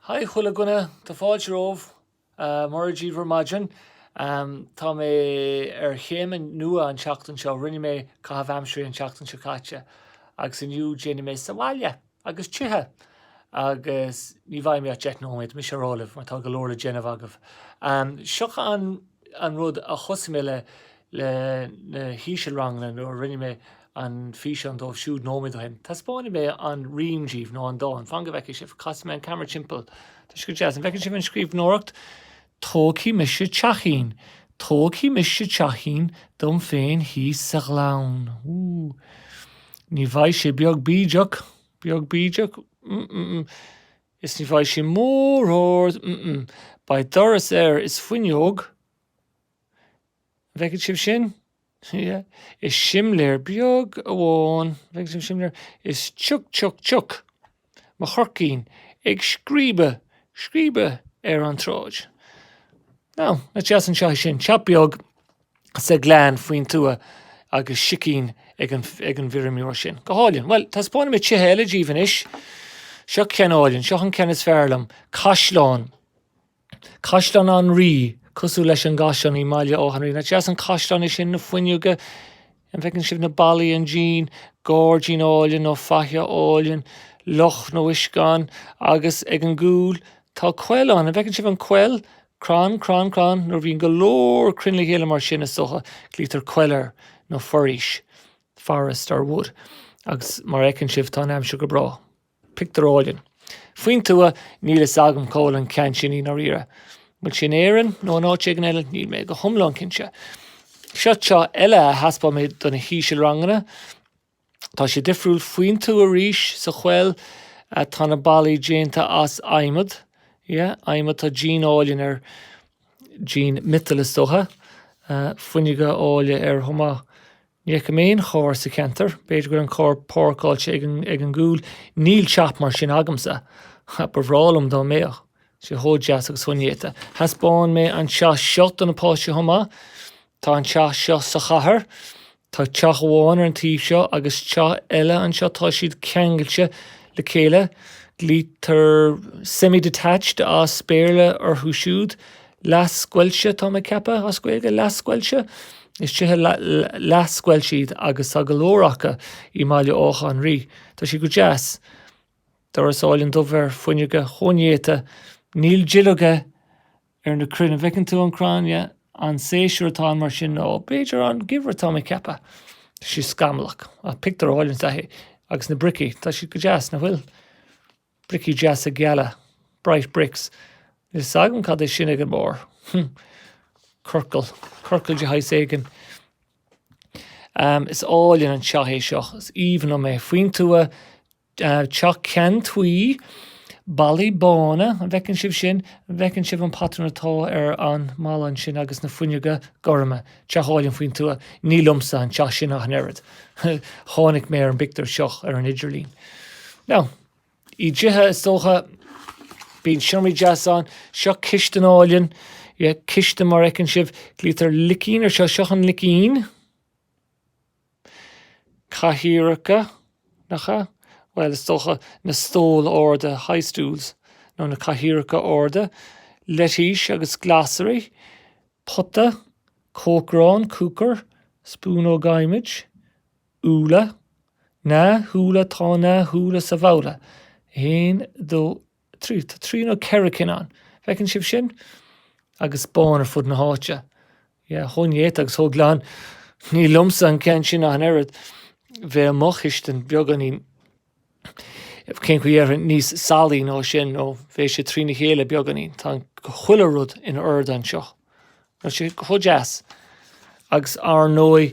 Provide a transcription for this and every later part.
Haigh chuile dhuine, tá fáilte romhaibh. Mora daoibh ar maidin. Tá mé ar théama nua an tseachtain seo. Rinne mé caitheamh aimsire an tseachtain seo caite agus inniu déanfaidh mé sa bhaile agus tithe. Agus ní bheidh mé ach 10 nóiméad, mise a rá libh, mar tá go leor le déanamh agaibh. Seo an an rud a thosaigh mé le le na hísealranganna nuair a rinne mé an físeán dóibh siúd nóiméad ó shin. Taispeánfaidh mé an rím díbh, nó an dán. Fan go bhfeicfidh sibh. Casfaidh mé an ceamara timpeall. Tá sé go deas. An bhfeiceann sibh an scríbhneoireacht? Tógfaidh mise teachín. Tógfaidh mise teachín dom féin thíos sa ghleann. Ooh. Ní bheidh sé beag bídeach. Beag bídeach? Mm-mm. Is ní bheidh sé mór ard. Mm-mm. Beidh doras air is fuinneog. An bhfeiceann sibh sin? Yeah. Is simléar beag amháin. An bhfeiceann sibh simléar? Is tsioc tsioc tsioc mo chorcín ag scríobadh, scríobadh ar an tsráid. Now, nach deas an teach é sin? Teach beag sa ghleann faoin tuath agus sicín ag an, ag an bhfeirmeoir sin. Go hálainn. Bhuel, taispeánfaidh mé tithe eile díbh anois. Seo ceann álainn. Seo an ceann is fearr liom. Caisleán. Caisleán an Rí, cosúil leis an gcaisleán i mBaile Átha an Rí. Nach deas an caisleán é sin, na fuinneoga, an bhfeiceann sibh na ballaí, an díon, gairdín álainn nó faiche álainn, loch nó uisceán, agus ag an gcúl tá coill ann. An bhfeiceann sibh an coill? Crann, crann, crann, nuair a bhíonn go leor crainn le chéile mar sin is dócha, glaoitear coill air, nó foraois, forest or wood. Agus mar a fheiceann sibh tá an aimsir go breá. Pictiúr álainn. Faoin tuath, níl fhios agam cá bhfuil an ceann sin i ndáiríre. Bhfuil sé in Éirinn nó in áit éigin eile? Níl mé go hiomlán cinnte. Seo teach eile a thaispeáin mé do na hísealranganna. Tá sé difriúil faoin tuath arís, sa choill. Tá na ballaí déanta as adhmad. Yeah, adhmad, tá díon álainn air. Díon miotail is dócha. Fuinneoga áille air chomh maith. Ní fheicim aon charr sa cheantar. B'fhéidir go bhfuil an carr páirceáilte ag an ag an gcúl. Níl teach mar sin agamsa. Ba bhreá liom dá mbeadh. Sé chomh deas agus chomh néata. Thaispeáin mé an teach seo do na páistí chomh maith. Tá an teach seo sa chathair. Tá teach amháin ar an taobh seo agus teach eile anseo. Tá siad ceangailte le chéile. Glaoitear semi-detached as Béarla orthu siúd. Leathscoilte, tá mé ag ceapadh, as Gaeilge, leathscoilte. Is tithe leathscoilte iad agus tá go leor acu i mBaile Átha an Rí. Tá siad go deas. Doras álainn dubh air, fuinneoga chomh néata. Níl duilleoga ar na crainn. An bhfeiceann tú an crann? Yeah. An séasúr atá ann mar sin nó b'fhéidir an geimhreadh tá mé ag ceapadh. Tá sé scamallach. Ach pictiúr álainn is ea é. Agus na bricí, tá siad go deas, nach bhfuil? Bricí deasa geala. Bright bricks. Níl fhios agam cad é sin ag an mbarr. Hm. Ciorcal. Ciorcal de shaghas éigin. Is álainn an teach é seo. Is aoibhinn liom é. Faoin tuath, teach ceann tuí, ballaí bána, an bhfeiceann sibh sin? An bhfeiceann sibh an patrún atá ar an mballa ansin agus na fuinneoga gorma? Teach álainn faoin tuath. Ní liomsa an teach sin ach an oiread. Tháinig mé ar an bpictiúr seo ar an idirlíon. Now, i dtithe, is dócha, bíonn seomraí deasa ann. Seo cistin álainn. Yeah, cistin mar a fheiceann sibh. Glaoitear licín ar seo. Seo an licín. Cathaoireacha, nach ea? Bhuel, is dócha na stóil arda, high stools, nó na cathaoireacha arda. Leitís agus glasraí. Pota, cócaireán, cooker, spúnóg adhmaid, úlla, na húlla, tá na húlla sa bhabhla. 1, 2, 3, tá 3 nó 4 cinn ann. Bhfeiceann sibh sin? Agus bán ar fud na háite. Yeah, chomh néata agus chomh glan. Ní liomsa an ceann sin ach an oiread. Bheadh mo chistin beagáinín cén chaoi a déarfainn, níos salaí ná sin, nó bheadh sé trína chéile beagáinín. Tá chuile rud in ord anseo. Tá sé chomh deas. Agus ar ndóigh,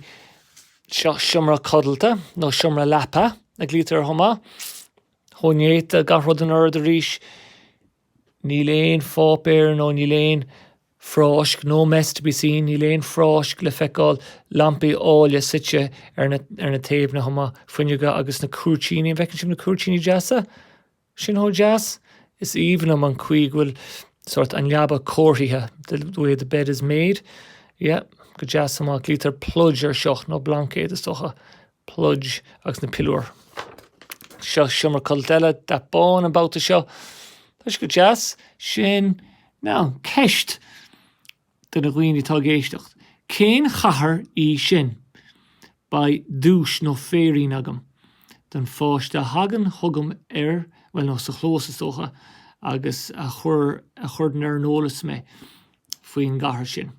seo seomra codlata, nó seomra leapa, a ghlaoitear air chomh maith. Chomh néata, gach rud in ord arís. Níl aon pháipéar nó níl aon phráisc, no mess to be seen, níl aon phráisc le feiceáil, lampaí áille suite ar na ar na taobhanna chomh maith, fuinneoga agus na cúirtíní, an bhfeiceann sibh na cúirtíní deasa? Sin chomh deas! Is aoibhinn liom an chaoi go bhfuil sórt an leaba cóirithe, the way the bed is made, yeah, go deas chomh maith, glaoitear pluid ar seo, nó blaincéad is dócha, pluid agus na piliúir. Seo seomra codlata eile, dath bán an babhta seo. Tá sé go deas. Sin, now, ceist do na dhaoine atá ag éisteacht. Cén chathair í sin? Beidh duais nó féirín agam don pháiste a thagann chugam ar, bhuel, nó sa chlós is dócha, agus a chuir, a chuireann ar an eolas mé faoin gcathair sin.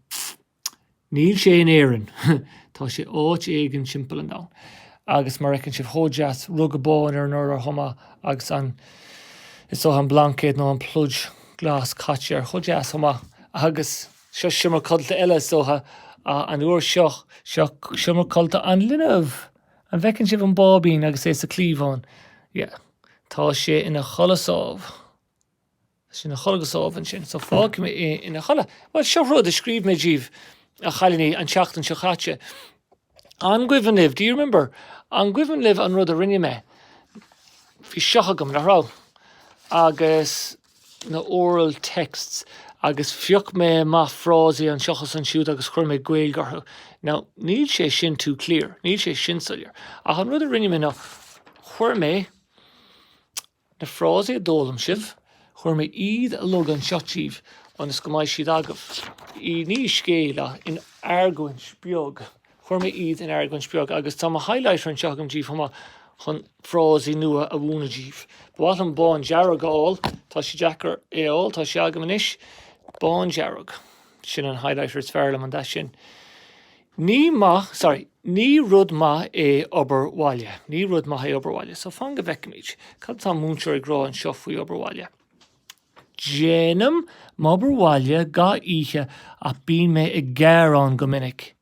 Níl sé in Éirinn. Tá sé áit éigin timpeall an domhain. Agus mar a fheiceann sibh chomh deas, ruga bán ar an urlár chomh maith agus an, is dócha an blaincéad nó an pluid glas caite air. Chomh deas chomh maith. Agus seo seomra codlata eile is dócha, an uair seo, seo seomra codlata an linbh! An bhfeiceann sibh an báibín agus é sa chliabhán? Yeah. Tá sé ina chodladh sámh. Tá sé ina chodladh go sámh ansin, so fágfaidh mé é ina chodladh. Bhuel, seo rud a scríobh mé díbh, a chailíní, an tseachtain seo caite. An gcuimhin libh, do you remember, an gcuimhin libh an rud a rinne mé? Bhí seo agam, nach raibh? Agus na oral texts, agus phioc mé amach frásaí anseo is ansiúd agus chuir mé Gaeilge orthu. Now, níl sé sin too clear, níl sé sin soiléir. Ach an rud a rinne mé ná, chuir mé Na frásaí a d'fhoghlaim sibh, chuir mé iad uilig anseo díbh ionas go mbeidh siad agaibh. I, ní i scéal ach in argóint beag. Chuir mé iad in argóint beag agus tá mo highlighter anseo agam díbh chomh maith chun frásaí nua a mhúineadh díbh. Ba mhaith liom bándearg a fháil, tá sé deacair é a fháil, tá sé agam anois. Bándearg. Sin an highlighter is fearr liom, an dath sin. Ní maith, sorry, ní rud maith é obair bhaile. Ní rud maith é obair bhaile. So fan go bhfeicfimid. Cad atá an múinteoir ag rá anseo faoi obair bhaile? Déanaim m'obair bhaile gach oíche ach bíonn mé ag gearán go minic.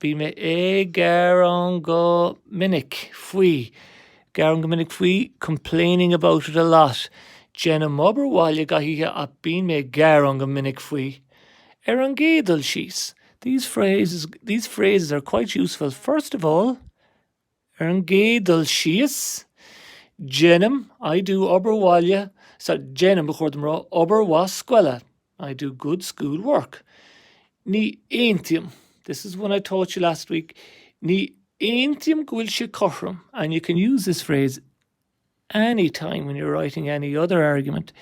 Bíonn mé ag gearán go minic faoi. Gearán go minic faoi, complaining about it a lot. Déanaim m'obair bhaile gach oíche ach bíonn mé ag gearán go minic faoi. Ar an gcéad dul síos, These phrases, these phrases are quite useful. First of all, ar an gcéad dul síos, déanaim, I do obair bhaile, so déanaim, ba chóir dom rá, obair mhaith scoile. I do good school work. Ní aontaím, this is one I taught you last week, ní aontaím go bhfuil sé cothrom, and you can use this phrase any time when you're writing any other argument.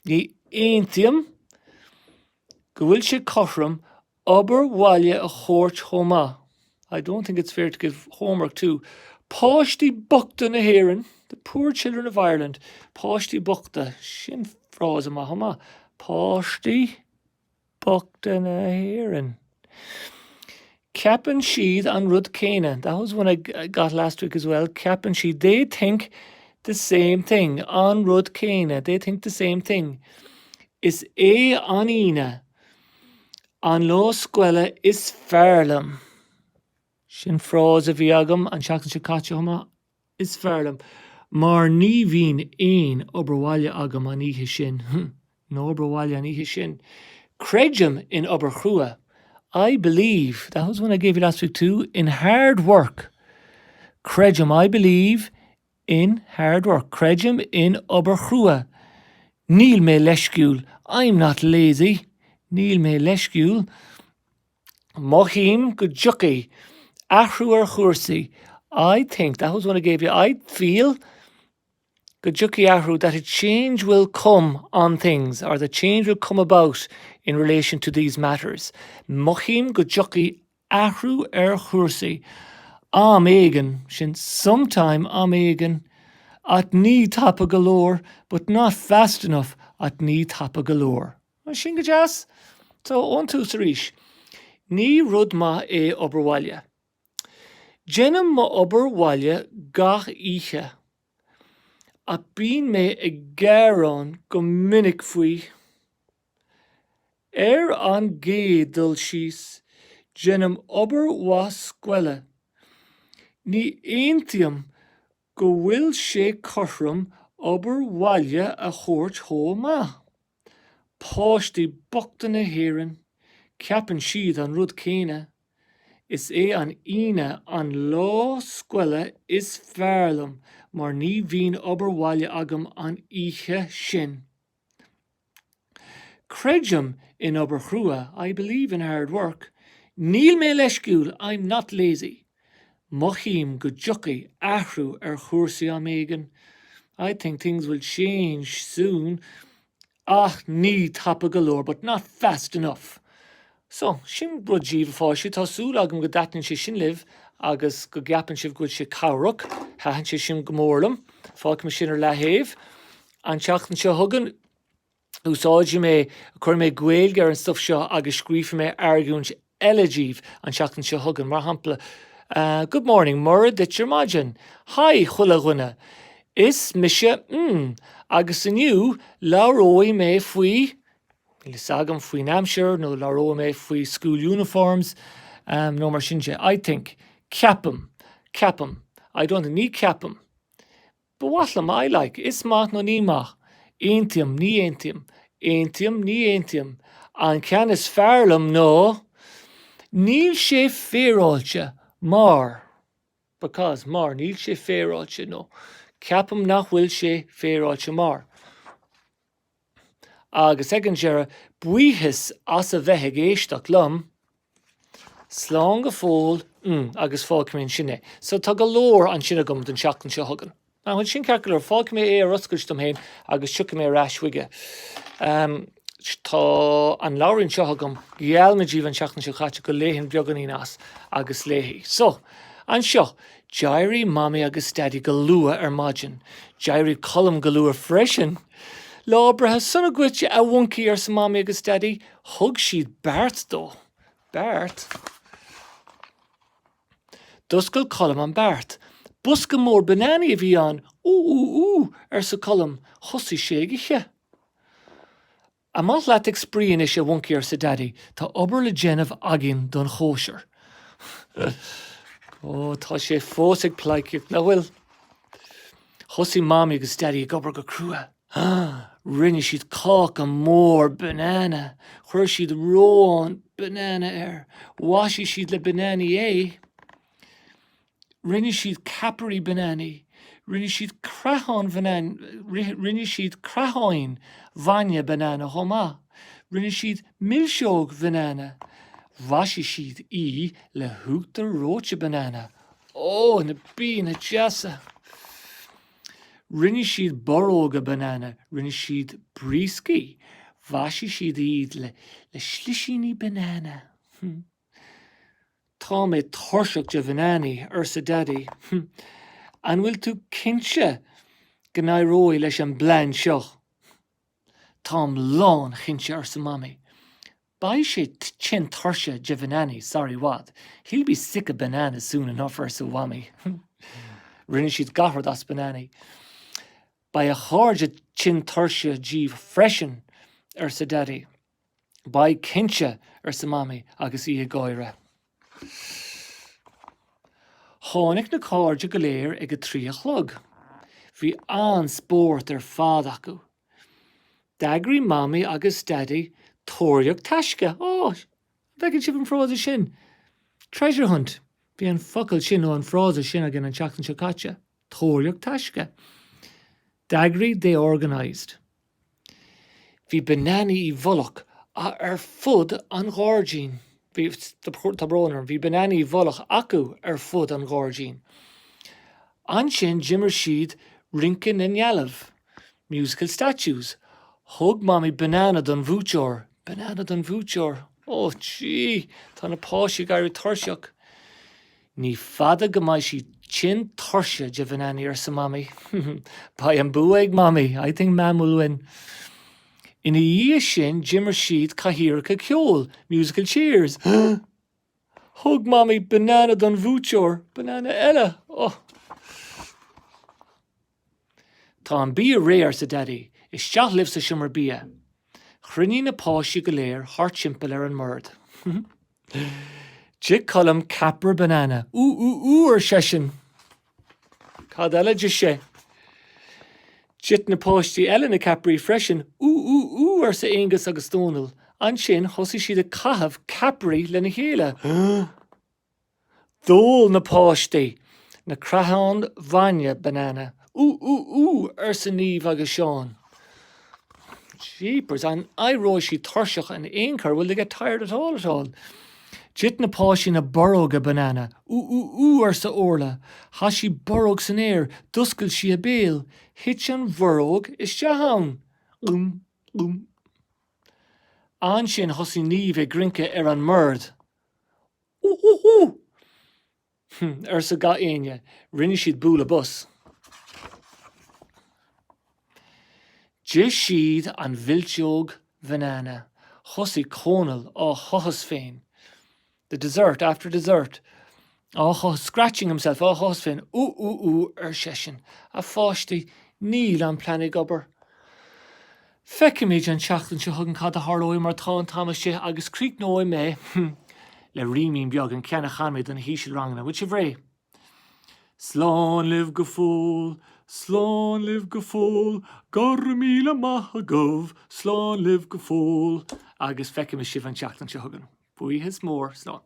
Ní aontaím go bhfuil sé cothrom obair bhaile a thabhairt chomh maith. I don't think it's fair to give homework too. Páistí bochta na hÉireann, the poor children of Ireland. Páistí bochta, sin frása maith chomh maith. Páistí bochta na hÉireann. Ceapann siad an rud céanna. That was one I got last week as well. Ceapann siad, they think the same thing. An rud céanna, they think the same thing. Is é an Aoine an lá scoile is fearr liom. Sin frása a bhí agam an tseachtain seo caite chomh maith. Is fearr liom, mar ní bhíonn aon obair bhaile agam an oíche sin. No obair bhaile an oíche sin. Creidim in obair chrua. I believe, that was one I gave you last week too, in hard work. Creidim, I believe in hard work. Creidim in obair chrua. Níl mé leisciúil. I'm not lazy. Níl mé leisciúil. Mothaím go dtiocfaidh athrú ar chúrsaí. I think, that was one I gave you, I feel go dtiocfaidh athrú, that a change will come on things, or the change will come about in relation to these matters. Mothaím go dtiocfaidh athrú ar chúrsaí. Am éigin, sin sometime am éigin, ach ní tapa go leor, but not fast enough, ach ní tapa go leor. Sin go deas. So, ón tús arís. Ní rud maith é obair bhaile. Déanaim m'obair bhaile gach oíche ach bíonn mé ag gearán go minic faoi. Ar an gcéad dul síos, déanaim obair mhaith scoile. Ní aontaím go bhfuil sé cothrom obair bhaile a thabhairt chomh maith. Páistí bochta na hÉireann, ceapann siad an rud céanna. Is é an Aoine an lá scoile is fearr liom mar ní bhíonn obair bhaile agam an oíche sin. Creidim in obair chrua, I believe in hard work. Níl mé leisciúil, I'm not lazy. Mothaím go dtiocfaidh athrú ar chúrsaí am éigin. I think things will change soon ach ní tapa go leor but not fast enough. So, sin rud daoibh a pháistí, tá súil agam go dtaitníonn sé sin libh agus go gceapann sibh go bhfuil sé cabhrach. Thaitin sé sin go mór liom. Fágfaidh mé sin ar leathaobh. An tseachtain seo chugainn, úsáidfidh mé, cuirfidh mé Gaeilge ar an stuif seo agus scríobfaidh mé argóint eile daoibh an tseachtain seo chugainn. Mar shampla, Good morning, Mora duit ar maidin. Hi, chuile dhuine. Is mise mm, agus inniu labhróidh mé faoi, níl fhios agam, faoin aimsir nó labhróidh mé faoi school uniforms nó mar sin de. I think. Ceapaim. Ceapaim. I don't think. Ní ceapaim. Ba mhaith liom, I like, Is maith nó ní maith? Aontaím, ní aontaím. Aontaím, ní aontaím. An ceann is fearr liom ná Níl sé féaráilte mar, because, mar, níl sé féaráilte nó ceapaim nach bhfuil sé féaráilte mar. Agus ag an deireadh, buíochas as a bheith ag éisteacht liom. Slán go fóill, mm, agus fágfaidh mé ansin é. So tá go leor ansin agam don tseachtain seo chugainn. An bhfuil sin ceart go leor? Fágfaidh mé é ar oscailt dom féin agus tiocfaidh mé ar ais chuige. Um, tá an leabhairín seo agam, gheall mé daoibh an tseachtain seo caite go léifinn beagáinín as agus léifidh. So, anseo, D'éirigh Mamaí agus Daidí go luath ar maidin. D'éirigh Colm go luath freisin. Lá breithe sona dhuit, a mhoncaí, arsa Mamaí agus Daidí. Thug siad beart dó. Beart? D'oscail Colm an beart. Bosca mór bananaí a bhí ann. Ú, ú, ú, arsa Colm. Thosaigh sé ag ithe. Amach leat ag spraoi anois, a mhoncaí, arsa Daidí, tá obair le déanamh againn don chóisir. Ó, tá sé fós ag pleidhcíocht, nach bhfuil? Thosaigh Mamaí agus Daidí ag obair go crua. Rinne siad cáca mór banana. Chuir siad reoán banana air. Mhaisigh siad le bananaí é. Rinne siad ceapairí bananaí. Rinne siad creatháin Rinne siad creatháin bhainne banana chomh maith. Rinne siad milseog bhanana. Mhaisigh siad í le huachtar reoite banana. Ó, na bianna deasa! Rinne siad borróga banana. Rinne siad brioscaí. Mhaisigh siad iad le slisíní banana. Tá mé tuirseach de bhananaí, arsa Daidí. An bhfuil tú cinnte go n-éireoidh leis an bplean seo? Táim lánchinnte, arsa Mamaí. Beidh sé tinn tuirseach de bhananaí sar i bhfad. He'll be sick of bananas soon enough, arsa Mamaí. Rinne siad gach rud as bananaí. Beidh a chairde tinn tuirseach díobh freisin, arsa Daidí. Beidh cinnte, arsa Mamaí agus í ag gáire. Tháinig na cairde go léir ag a 3 a chlog. Bhí an-spórt ar fad acu. D'eagraigh Mamaí agus Daidí tóraíocht taisce. Ó, an bhfeiceann sibh an frása sin? Treasure hunt. Bhí an focal sin nó an frása sin againn an tseachtain seo caite. Tóraíocht taisce. D'eagraigh They organised. Bhí bananaí i bhfolach ar fud an ghairdín. Bhí, tá brón orm, bhí bananaí i bhfolach acu ar fud an ghairdín. Ansin d'imir siad rince na ndealbh, musical statues. Thug Mamaí banana don bhuaiteoir. Banana don bhuaiteoir. Ó, gee, tá na páistí ag éirí tuirseach. Ní fada go mbeidh siad tinn tuirseach de bhananaí, arsa Mamaí. Beidh an bua ag Mamaí, I think Mam will win. Ina dhiaidh sin d'imir siad cathaoireacha ceoil, musical chairs. Thug Mamaí banana don bhuaiteoir, banana eile! Oh! Tá an bia réidh, arsa Daidí. Isteach libh sa seomra bia. Chruinnigh na páistí go léir thart timpeall ar an mbord. D'ith Colm ceapaire banana. Ú, ú, ú, ar seisean. Cad eile a d'ith sé? D'ith na páistí eile na ceapairí freisin. Ú, ú, ú, arsa Aonghus agus Dónal. Ansin thosaigh siad ag caitheamh ceapairí lena chéile. D'ól na páistí na creatháin bhainne banana. Ú, ú, ú, arsa Niamh agus Seán. Jeepers, an éireoidh siad tuirseach in aon chor? Will they get tired at all at all? D'ith na páistí na borróga banana. Ú ú ú, arsa Orla. Chaith sí borróg san aer. D'oscail sí a béal. Thit an bhorróg isteach ann. Úm úm. Ansin thosaigh Niamh ag rince ar an mbord. Ú ú ú! Hm, arsa gach éinne. Rinne siad bualadh bos. D'ith siad an mhilseog bhanana. Thosaigh Conall á thochas féin. The dessert, after dessert. Á thochas, scratching himself, á thochas féin. Ú, ú, ú, ar seisean. A pháistí, níl an plean ag obair. Feicfimid an tseachtain seo chugainn cad a tharlóidh mar tá an t-am istigh agus críochnóidh mé le rímín beag, an ceann a chan mé do na hísealranganna. Bhfuil sibh réidh? Slán libh go fóill, slán libh go fóill, go raibh míle maith agaibh, slán libh go fóill agus feicfidh mé sibh an tseachtain seo chugainn. Buíochas mór, slán.